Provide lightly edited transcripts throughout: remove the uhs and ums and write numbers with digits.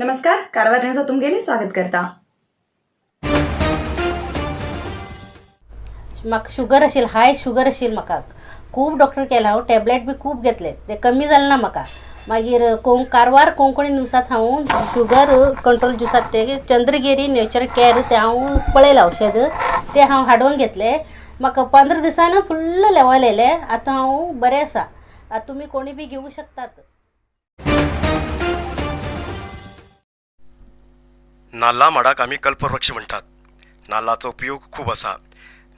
नमस्कार, कारवार न्यूज तुमगेले स्वागत करता. म्हाका शुगर आशिल्ली, हाय शुगर आशिल्ली. म्हाका खूब डॉक्टर केला हांव, टॅबलेट बी खूब घेतले, ते कमी जालें ना म्हाका. मागीर कारवार कोंकणी न्यूजांत हांव शुगर कंट्रोल ज्युसात ते चंद्रगिरी नेचर केअर ते हांव पळयलां औषध, ते हांव हाडून घेतले. म्हाका 15 दिसान फुल्ल लेवल येयलें. आतां हांव बरें आसा. आतां तुमी कोणी बी घेवंक शकतात. नाल्ला माडाक आमी कल्पवृक्ष म्हणटात. नाल्लाचो उपयोग खूब आसा.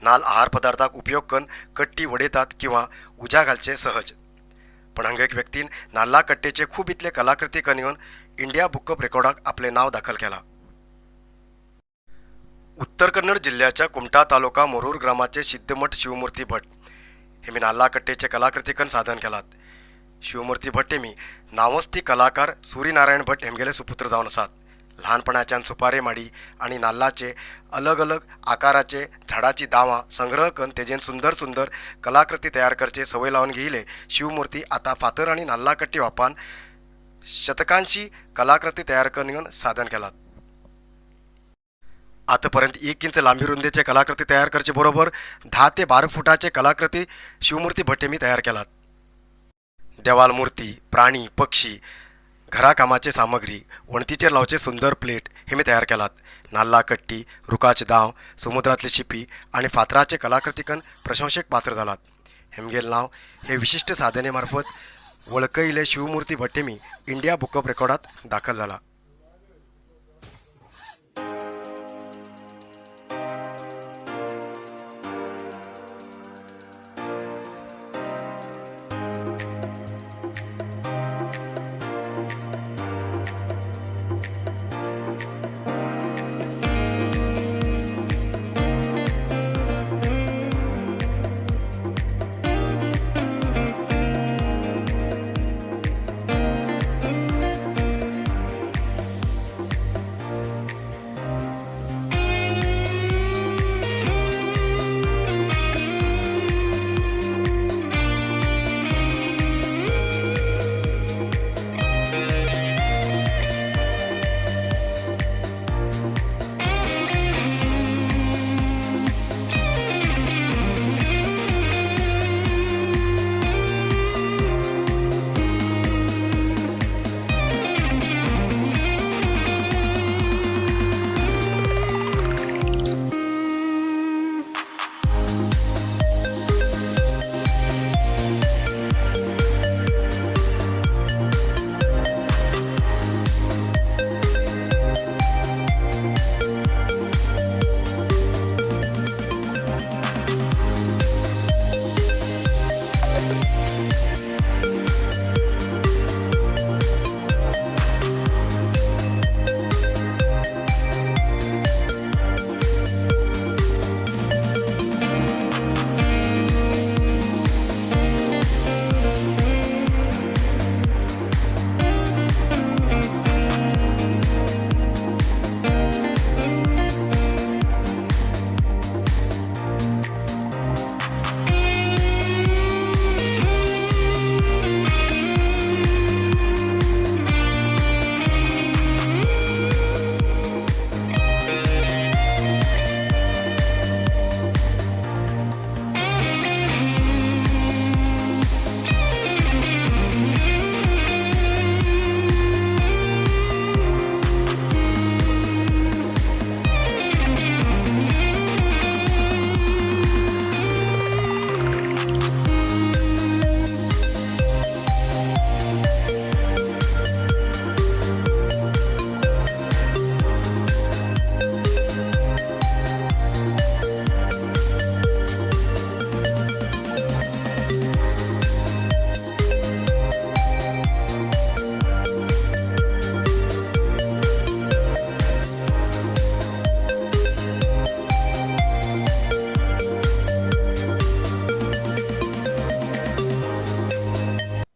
नाल्ल आहार पदार्थाक उपयोग करून कट्टी वडयतात किंवा उज्या घालचे सहज. पण हांगा एक व्यक्तीन नाल्ला कट्टेचे खूब इतले कलाकृती करून येवन इंडिया बुक ऑफ रेकॉर्डाक आपलें नांव दाखल केलां. उत्तर कन्नड जिल्ल्याच्या कुमटा तालुका मोरूर ग्रामाचे सिद्धमठ शिवमूर्ती भट हे मी नाल्ला कट्टेचे कलाकृती करून साधन केलात. शिवमूर्ती भट हे मी नांवस्ती कलाकार सूर्यनारायण भट हेमगेले सुपुत्र जावन आसात. ल्हानपणाच्यान सुपारे माडी आनी नाल्लाचे अलग अलग आकाराचे झाडाची दावां संग्रह करून तेजेन सुंदर सुंदर कलाकृती तयार करचे सवय लावन घेयले शिवमूर्ती आतां फातर आनी नाल्ला कट्टी वापरून शतकांशी कलाकृती तयार करून घेवन साधन केलात. आतापर्यंत 1 इंच लांबी रुंदीचे कलाकृती तयार करचे बरोबर 10 ते 12 फुटाचे कलाकृती शिवमूर्ती भट्टेमी तयार केलात. देवाल मूर्ती, प्राणी, पक्षी, घराकामाचे सामग्री, वणटीचेर लावचे सुंदर प्लेट हे मी तयार केलात. नाल्ला कट्टी, रुखाचे दाव, समुद्रातली शिपी आणि फातराचे कलाकृतीकन प्रशंसेक पात्र जालात. हेमगेल नाव हे विशिष्ट साधने मार्फत वळखयिल्ले शिवमूर्ती भट्टेमी इंडिया बुक ऑफ रेकॉर्डात दाखल जाला.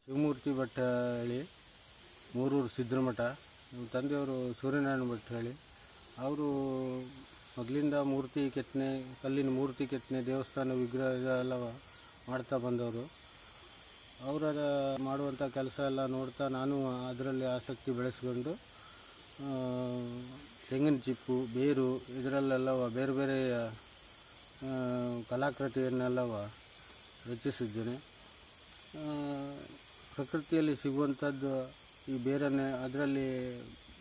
ಶಿವಮೂರ್ತಿ ಭಟ್ ಹೇಳಿ, ಮೂರೂರು ಸಿದ್ಧಮಠ. ನಮ್ಮ ತಂದೆಯವರು ಸೂರ್ಯನಾರಾಯಣ ಭಟ್ ಹೇಳಿ, ಅವರು ಮೊದಲಿಂದ ಮೂರ್ತಿ ಕೆತ್ತನೆ, ಕಲ್ಲಿನ ಮೂರ್ತಿ ಕೆತ್ತನೆ, ದೇವಸ್ಥಾನ ವಿಗ್ರಹ ಎಲ್ಲ ಮಾಡ್ತಾ ಬಂದವರು. ಅವರ ಮಾಡುವಂಥ ಕೆಲಸ ಎಲ್ಲ ನೋಡ್ತಾ ನಾನು ಅದರಲ್ಲಿ ಆಸಕ್ತಿ ಬೆಳೆಸ್ಕೊಂಡು ತೆಂಗಿನ ಚಿಪ್ಪು, ಬೇರು ಇದರಲ್ಲೆಲ್ಲವ ಬೇರೆ ಬೇರೆಯ ಕಲಾಕೃತಿಯನ್ನೆಲ್ಲವ ರಚಿಸಿದ್ದೇನೆ. ಪ್ರಕೃತಿಯಲ್ಲಿ ಸಿಗುವಂಥದ್ದು ಈ ಬೇರನ್ನೇ, ಅದರಲ್ಲಿ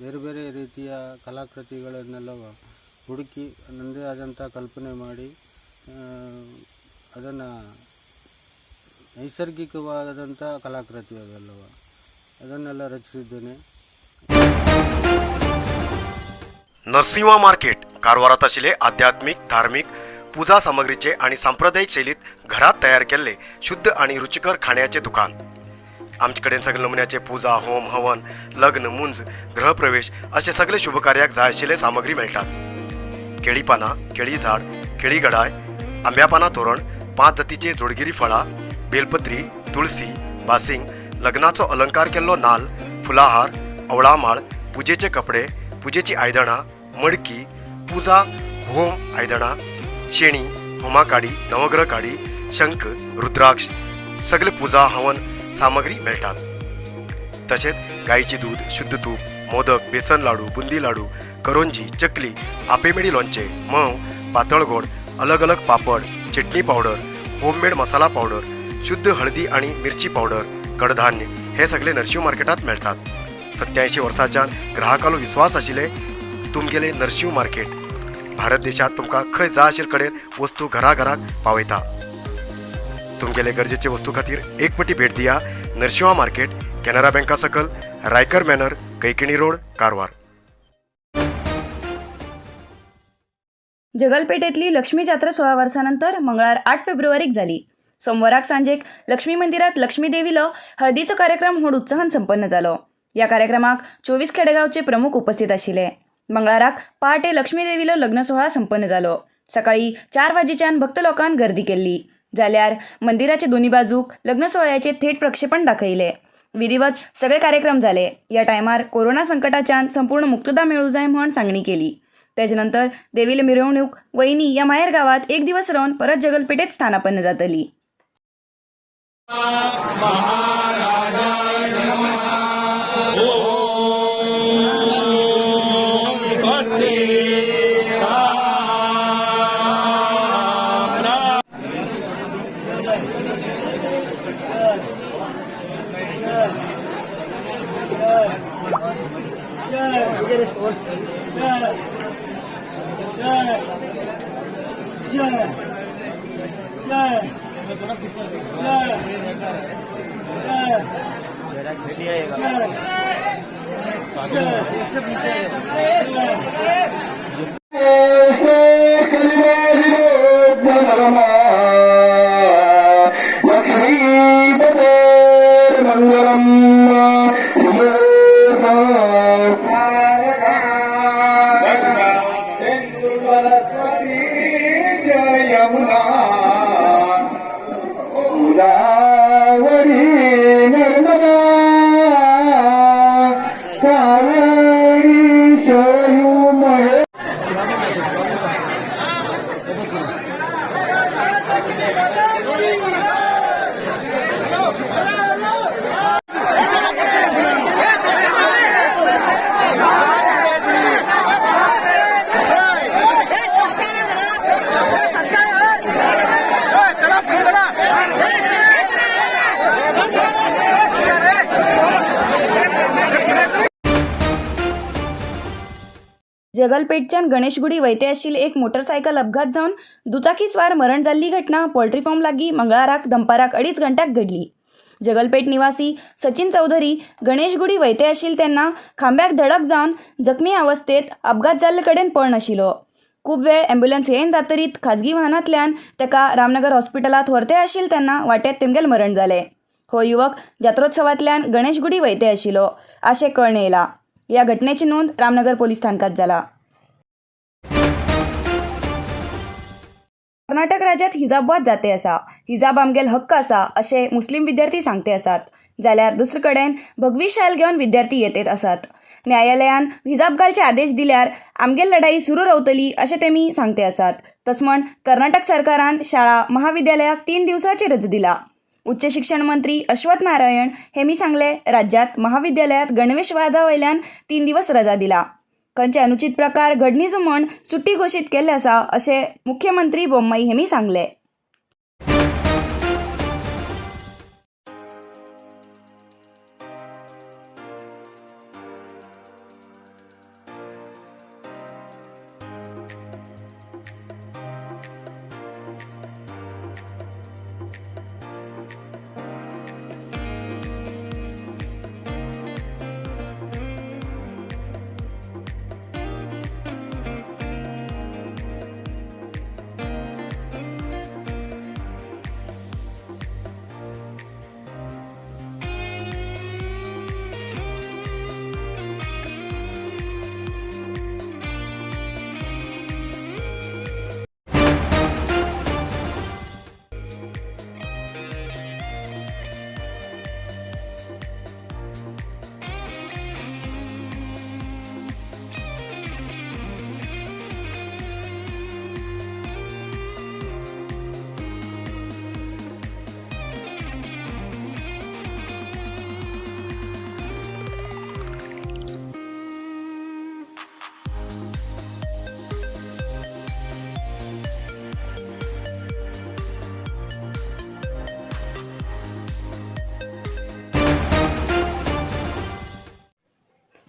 ಬೇರೆ ಬೇರೆ ರೀತಿಯ ಕಲಾಕೃತಿಗಳನ್ನೆಲ್ಲವ ಹುಡುಕಿ ನನ್ನದೇ ಆದಂಥ ಕಲ್ಪನೆ ಮಾಡಿ ಅದನ್ನು ನೈಸರ್ಗಿಕವಾದಂಥ ಕಲಾಕೃತಿ ಅದೆಲ್ಲವ ಅದನ್ನೆಲ್ಲ ರಚಿಸಿದ್ದೇನೆ. नरसिंहा मार्केट कारवारांत आशिल्ले आध्यात्मीक, धार्मीक पुजा सामग्रीचे आनी सांप्रदायीक शैलीत घरात तयार केल्ले शुद्ध आनी रुचिकर खाण्याचे दुकान. आमचे कडेन सगळे नमुन्याचे पुजा, होम, हवन, लग्न, मुंज, गृहप्रवेश अशे सगळे शुभ कार्याक जाय आशिल्ले सामग्री मेळटात. केळी पानां, केळी झाड, केळी गडाय, आंब्या पानां तोरण, 5 जातीचे जोडगिरी फळां, बेलपत्री, तुळसी, बासिंग, लग्नाचो अलंकार केल्लो नाल, फुलाहार, अवळामाळ, पुजेचे कपडे, पुजेची आयदणां, मडकी, पुजा होम आयदणां, शेणी, होमा काडी, नवग्रह काडी, शंख, रुद्राक्ष सगळे पुजा हवन सामग्री मेळटात. तशेंच गायची दूद, शुद्ध तूप, मोदक, बेसन लाडू, बुंदी लाडू, करोंजी, चकली, आपेमेडी लोणचें, म्होंव, पातळ गोड, अलग अलग पापड, चटणी पावडर, होममेड मसाला पावडर, शुद्ध हळदी आणि मिरची पावडर, कडधान्य हे सगळे नरशिंव मार्केटात मेळतात. 87 वर्सांच्यान ग्राहकालो विश्वास आशिल्ले तुमगेले नरशिंव मार्केट भारत देशात तुमकां खंय जाय आशिल्ले कडेन वस्तू घरा घराक पावयता. तुमगेले गरजेचे वस्तू खातीर एक पटी भेट दिया नरशिंवा मार्केट, कॅनरा बँका सकल, रायकर मॅनर, कैकिणी रोड, कारवार. जगलपेठेतली लक्ष्मी जात्रा 16 वर्सानंतर मंगळार 8 फेब्रुवारीक जाली. सोमवाराक सांजेक लक्ष्मी मंदिरात लक्ष्मी देवीलो हळदीचो कार्यक्रम व्हड उत्साहान संपन्न जालो. ह्या कार्यक्रमाक 24 खेडेगांवचे प्रमुख उपस्थित आशिल्ले. मंगळाराक पहाटे लक्ष्मी देवीलो लग्न सोहळा संपन्न जालो. सकाळी 4 वाजेच्यान भक्त लोकान गर्दी केल्ली, जाल्यार मंदिराचे दोन्ही बाजूक लग्न सोहळ्याचे थेट प्रक्षेपण दाखयले. विधिवत सगळे कार्यक्रम जाले. ह्या टायमार कोरोना संकटाच्यान संपूर्ण मुक्तता मेळू जाय म्हण सांगणी केली. तेजे नंतर देवीले मिरवणूक वैनी या माहेर गावात एक दिवस रावन परत जगलपेठेत स्थानापन्न जातली. जगलपेठच्यान गणेशगुडी वयते आशिल्ले एक मोटरसायकल अपघात जावन दुचाकी स्वार मरण जाल्ली घटना पोल्ट्री फार्म लागीं मंगळाराक दनपाराक 2.5 घंट्याक घडली. जगलपेठ निवासी सचिन चौधरी गणेशगुडी वयते आशिल्ले तेन्ना खांब्याक धडक जावन जखमी अवस्थेत अपघात जाल्ले कडेन पळ नाशिल्लो. खूब वेळ ॲम्ब्युलन्स येन जातरीत खाजगी वाहनांतल्यान ताका रामनगर हॉस्पिटलांत व्हरते आशिल्ले तेन्ना वाटेत तेमगेल मरण जालें. हो युवक जात्रोत्सवांतल्यान गणेशगुडी वयते आशिल्लो अशें कळ्ळें येयलां. ह्या घटनेची नोंद रामनगर पोलीस स्थानकात जाला. कर्नाटक राज्यात हिजाबवाद जाते आसा, हिजाब आमगेल हक्क आसा अशें मुस्लीम विद्यार्थी सांगते आसात, जाल्यार दुसरे कडेन भगवी शाल घेवन विद्यार्थी येतेत आसात. न्यायालयान हिजाब घालचे आदेश दिल्यार आमगेल लढाई सुरू रावतली अशें तेमी सांगते आसात. तस म्हण कर्नाटक सरकारान शाळा महाविद्यालयाक 3 दिवसाची रजा दिला. उच्च शिक्षण मंत्री अश्वथ नारायण हेमी सांगले, राज्यात महाविद्यालयात गणवेश वादा वयल्यान 3 दिवस रजा दिला. खंयचे अनुचित प्रकार घडणीजो म्हण सुट्टी घोशीत केल्ले आसा अशें मुख्यमंत्री बोम्मई हेमी सांगले.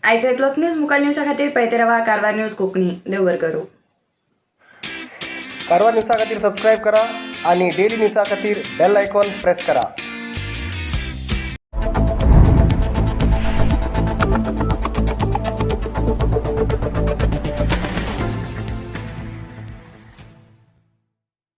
आयज इतलोच न्यूज. मुखार न्यूजा खातीर पळयत रावा कारवार न्यूज कोंकणी. देव बरें करूं. कारवार न्यूजा खातीर सबस्क्रायब करा आणि डेली न्यूजा खातीर बेल आयकॉन प्रेस करा.